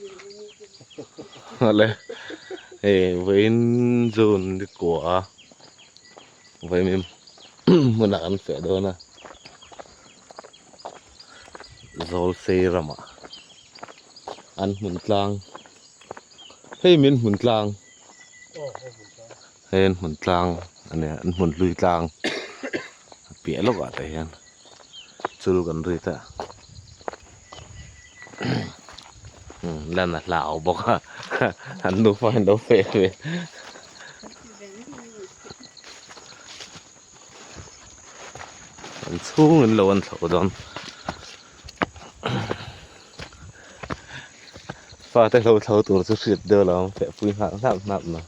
Le hei vawiin June ni kua a vawiin hmunah kan feh dawn a Zawlsei ramah an hmun tlang hei min hmun tlang hei an hmun tlang a nia an hmun hlui tlang a piah lawkah te hian chul kan rit a lan a hlau bawk a an nufa in lo feh ve. An chhung in lo an thlo dawn fate hlo thlo tur chu hriat deuh lo ang feh pui nghal hnap hnap na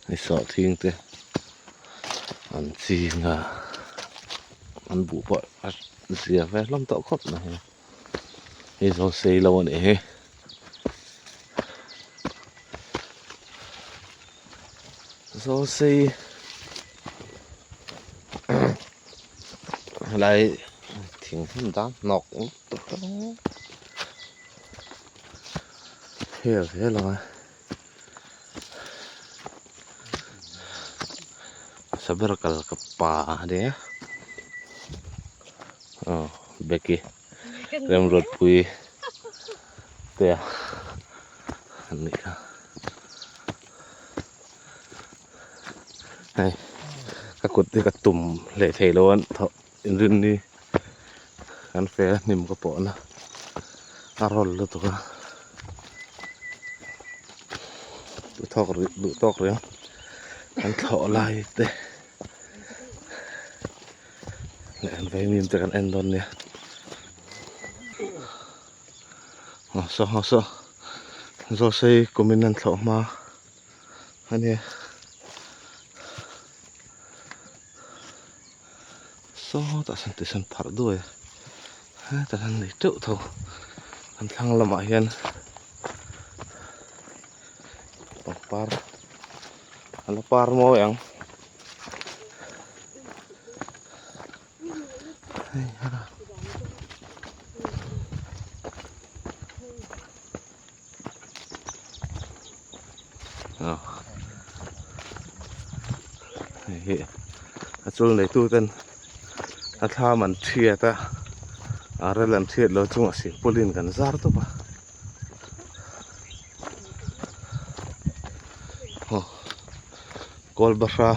ni sawh thing te an ching a an buh pawh a zia ve hlawm tawh khawp mai hei zawng sei lo a nih hi. Zawlsei helai thing hmun dan hnawk lutuk tak hel zel ang a saber kal ka pa ania aw Becky Remruatpui te a an nih kha hei ka kut hi ka tum hleh thei lo a thawh inrinni kan fe a hnim ka pawh na a rawl lutuk a duhthawk rih duh tawk rih ang kan thlawh lai te. Leh an vaimim te kan en dawn nia aw saw aw saw zawlsei kumin an thlawh hma a nia sawtah sawn tisawn pharh duai a hetah hian nei teuh tho an thlang lamah hian pangpar a la par mawi ang. Hei hi a chul neitu ten a thlam an thiat a a rel an thiat lo chungah silpaulin kan zar tawp a. Aw kawl bahra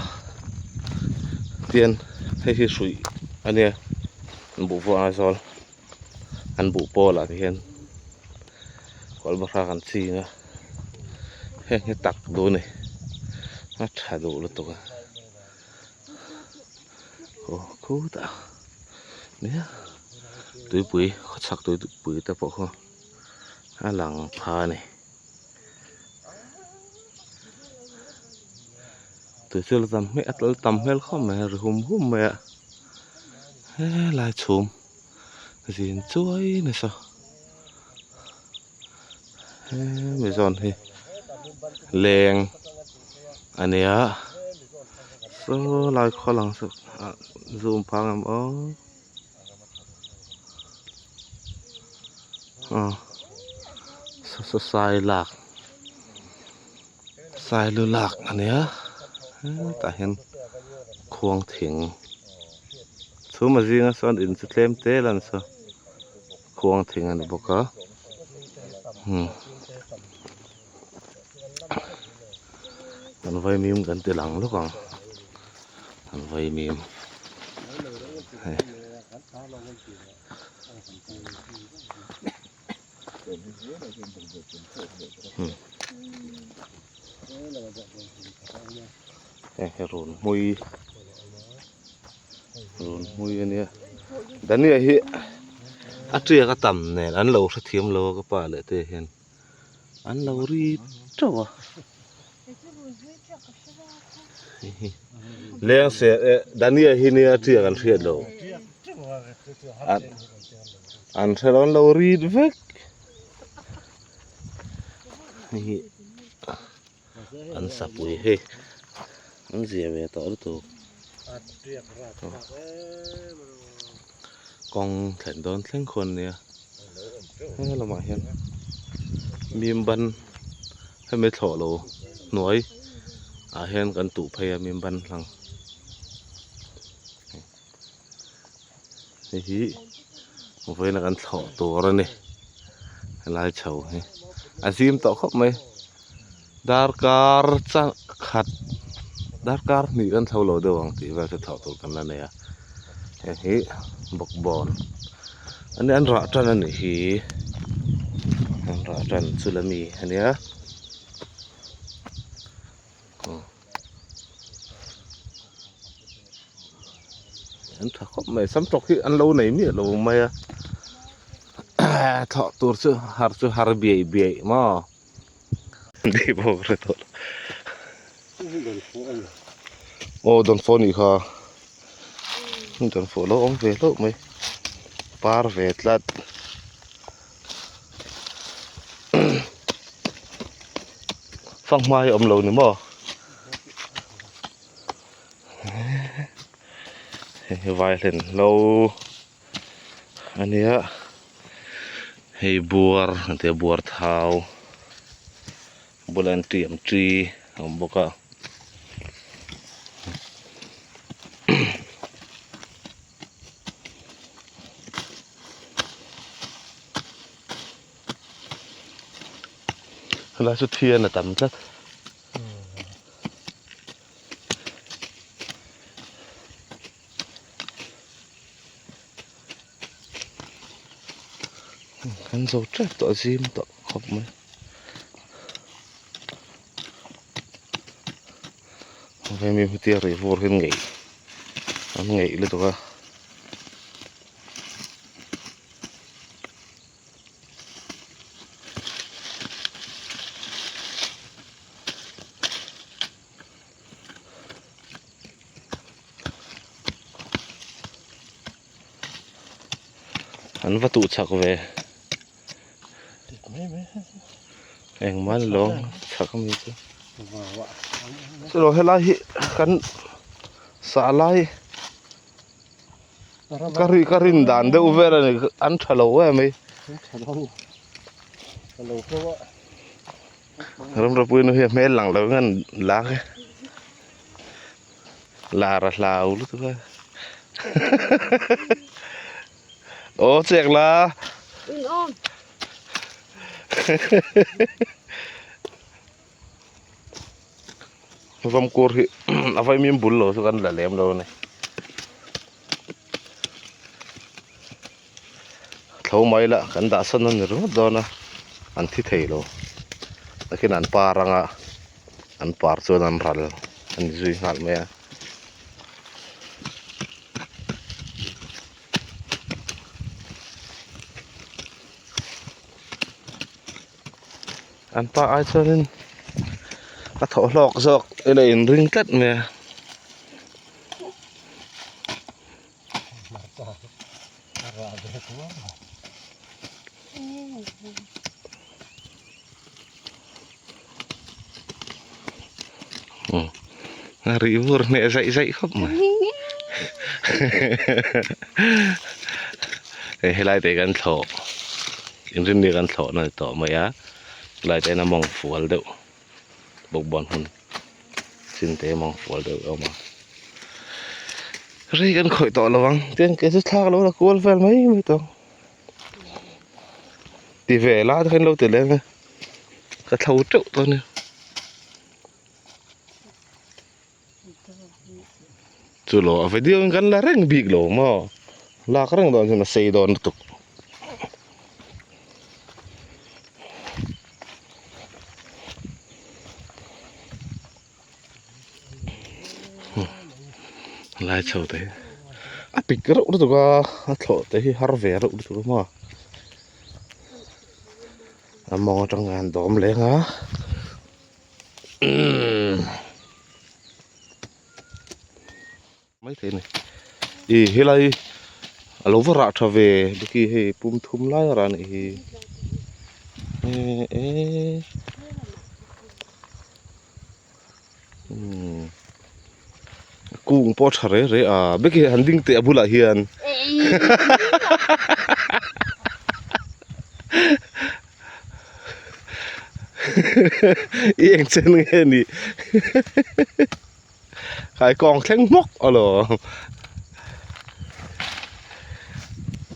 tian hei hi hruih a nia an buh vuah a zawl an buh pawl ah te hian kawl bahra kan ching a heng hi tak duh a ni a tha duh lutuk a aw khutah nia tuipui khawchhak tuipui te pawh khaw. a lang pha a ni tui chu la tam hmel a la tam hmel khawp mai a ri hum hum mai a helai chhum zin chuai nasa hemi zawn hi leng a nia saw lai khaw lang saw zoom phang em aw. Aw saw saw sai lak sai lu lak a nia hetah hian khuang thing chhum a zinga sawn in chu tlem te lan saw khuang thing a ni bawk a hmm kan vaimim kan ti lang lawk ang kan vaimim hei hmm hei hi run hmui run hmui a nia Dania hi a tiak a tam nen an lo hrethiam lo a ka pa leh te hian. An lo ri teuh a leng se eh Dania hi nia tiak an hriat lo an an hre lo an lo ri vek hei hi an sapui hei an zia ve tawh lutuk. Kawng thlen dawn thleng khuan nia he lamah hian mim ban hemi thlawh lo hnuai ah hian kan tuh phei a mim ban hlang hei hi vawiin a kan thlawh tur a ni helai chho hi a zim tawh khawp mai darkar khat darkar hnih kan thlo lo deuh ang tih vel chu thlawh tur kan la nei a heng hi bawkbawn a nia an rah tan a nih hi an rah tan chu la mi a nia an tha khawp mai samtawk hi an lo nei miah lo mai a thlawh tur chu har chu har biaih biaih maw. Aw dawnfawh anih kha dawnfawh lo awm ve hlauh mai par ve tlat fanghma hi a awm lo ni maw hei hi vailen hlo a nia hei buar an tia buar thau bulah hian tui ang chi a awm bawk a. Helai chu thian a tam tlat. Kan zo tep tawh a zim tawh khawp mai. Vemi hmutia rih vur hian ngeih an ngeih lutuk a. An va tuh chak ve engmah ni lo chak ami chu chulo helai hi kan sah lai Ka ri ka rin dan deuh vel a ni an tha lo em mai. Ramrapui nu hi a hmel lang lo hian lak e. Lar a hlau lutuk a. Aw chek la. Vamkur hi a vaimim bul lo chu kan la lem lo a ni tho mai la kan dah sawn a ni ringawt dawn a an thi thei lo takin an par anga an par chuan an ral a ni zui nghal mai a. An pa ai chuanin a thawh hlawk zawk ila inring tlat mai a. A rih vur hneh zaih zaih khawp mai. Hei helai te kan thlawh inrinni kan thlawh na ni tawh mai a helai te hian a mawng fual deuh bawkbawn hun chin te mawng fual deuh a awm a rei kan khawih tawh lo ang tin kei chu thlak lo la kual vel mai mai tawh ang ti ve la te khan lo ti leng a ka thlo teuh tawh a nia. Chu lo a video in kan la reng bik lo maw lak reng dawn chuan a sei dawn lutuk. Lai chho te hi a pik reuh lutuk a a thlawh te hi har ve reuh lutuk a maw a mawng atang hian dawm leng a. Mai thei a ni ih helai a lo va rah tha ve biki hei pum thum lai a rah a nih hi eh umm kung pawh a tha re re a biki han ding teh a bulah hian. I eng chen nge ni Khai kawng thleng hmawk alawm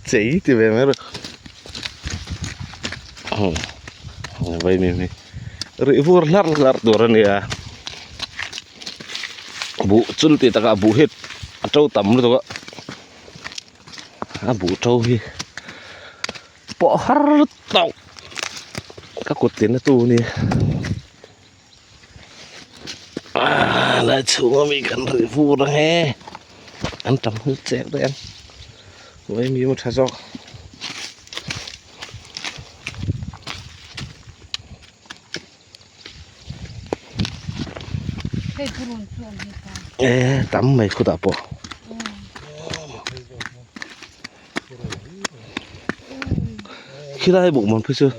Chei ti ve mai rawh Vaimim hi rih vur hlarh hlarh tur a nia Buh chul tih takah buh hi a to tam lutuk a a buh to hi pawh har tawk ka kut tina tu a nia ah lai chhung ami kan rih vur ang e an tam hmel chek daih ang vaimim a tha zawk. E tam mai khutah pawh khilai bawk man phei chu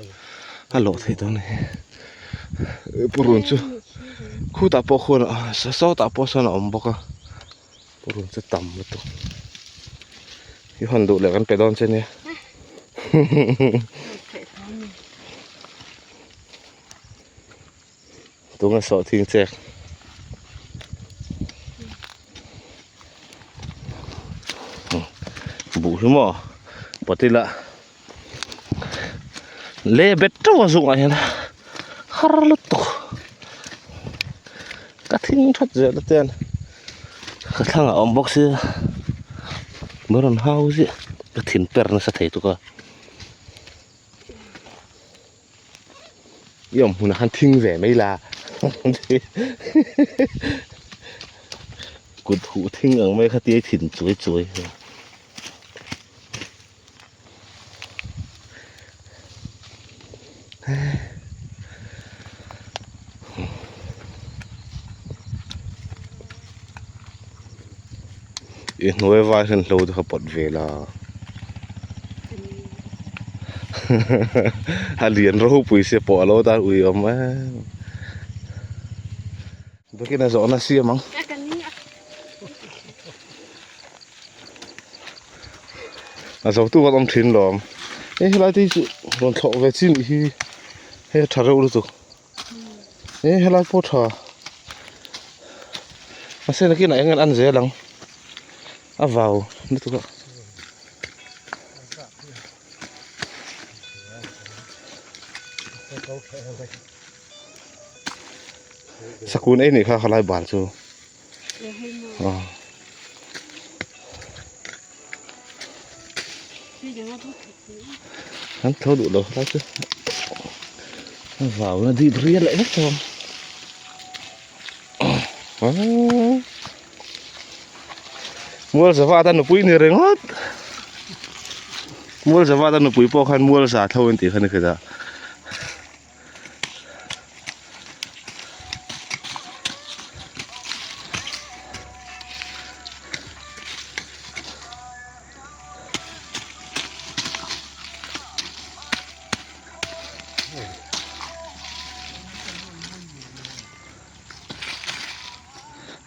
a lawh theih dawn a ni purun chu khutah pawh khuan sawtah pawh sawn a awm bawk a purun chu tam lutuk i hawn duh leh kan pe dawn che nia. Tunge sawh thing chek buh hi maw patila le bet teuh a zungah hian har lutuk ka thing that zel a ten ka thlangah a awm bawk sia min rawn hau ziah ka thin per nasa thei tuk a. I awm hmunah khan thing ve mai la kut huh thing ang mai kha tia i thin chuai chuai I hnuai vai hian hlo te kha pawt ve la a lian ropui sia pawh a lo tan ui awm em biakin a zawhna siam ang a zo tu kan awm thin lawm hei helai te hi chu rawn thlawh ve chi nih hi hei a tha reuh lutuk e helai pawh tha mahse nakinah eng an zel ang a vau lutuk a. Sakun ei nih kha khalai bal chu. An tho duh lo khalai chu. A vau na dip rial leh vek tawh. Mual zava atan nupui ni ringawt. Mual zava atan nupui pawh khan mual za tho an tih kha ni khat a.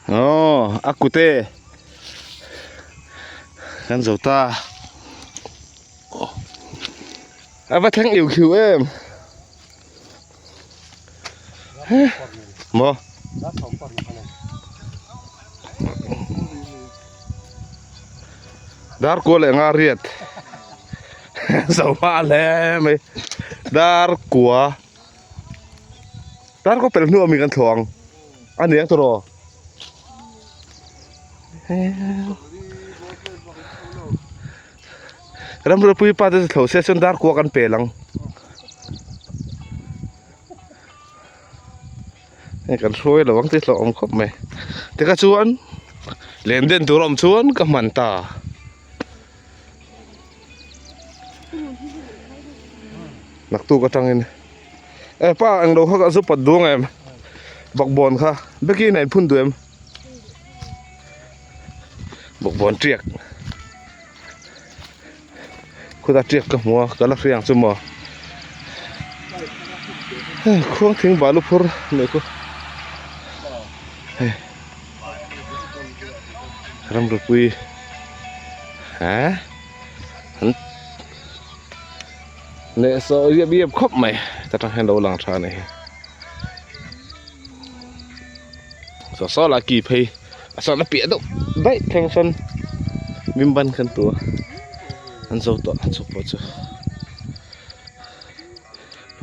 Aw a kute kan zo ta a va thleng iu khiu em maw dar kua leh nga riat zo hma hle mai dar kua. Tar khaw pelh hnuah mi kan thlawh ang a ni ang tawh Ramrupui pa te chu thlawh se chuan dar kua kan pel ang hei kan hruai lo ang tih hlauh awm khawp mai tikha chuan len den tur a awm chuan ka hman ta. Naktuk atangin e pa englo kha ka zu pat duang em bawkbawn kha beki in a inphun duh em bawkbawn tiak khutah tiak ka hmu a ka la hria ang chu maw hei khuang thing balu phur nih khu hei ramrupui. Hah? Leh saw iap iap khawp mai ta tang hian lo lang tha a ni. Saw saw lah ki phei a sawn a piah deuh daih thleng sawn min ban khan tur an zo tawh chu pawh chu.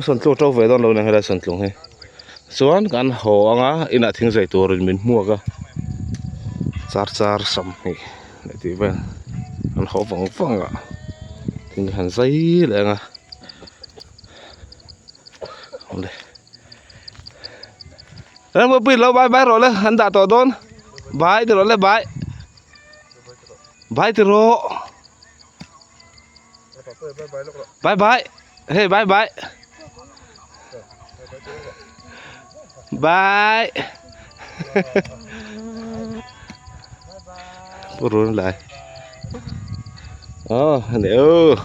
Sawntlung a to ve dawn lo nia helai sawntlung hi chuan kan haw anga inah thing zai turin min hmuak a char char 20 leh tih vel an haw vang vang a thing han zai leh ang a awle Rampuii lo bye bye rawh le an dah tawh dawn bye ti rawh le bye bye ti rawh. Bye bye. Hey bye bye. Bye. Purun lại. Oh, này ơ.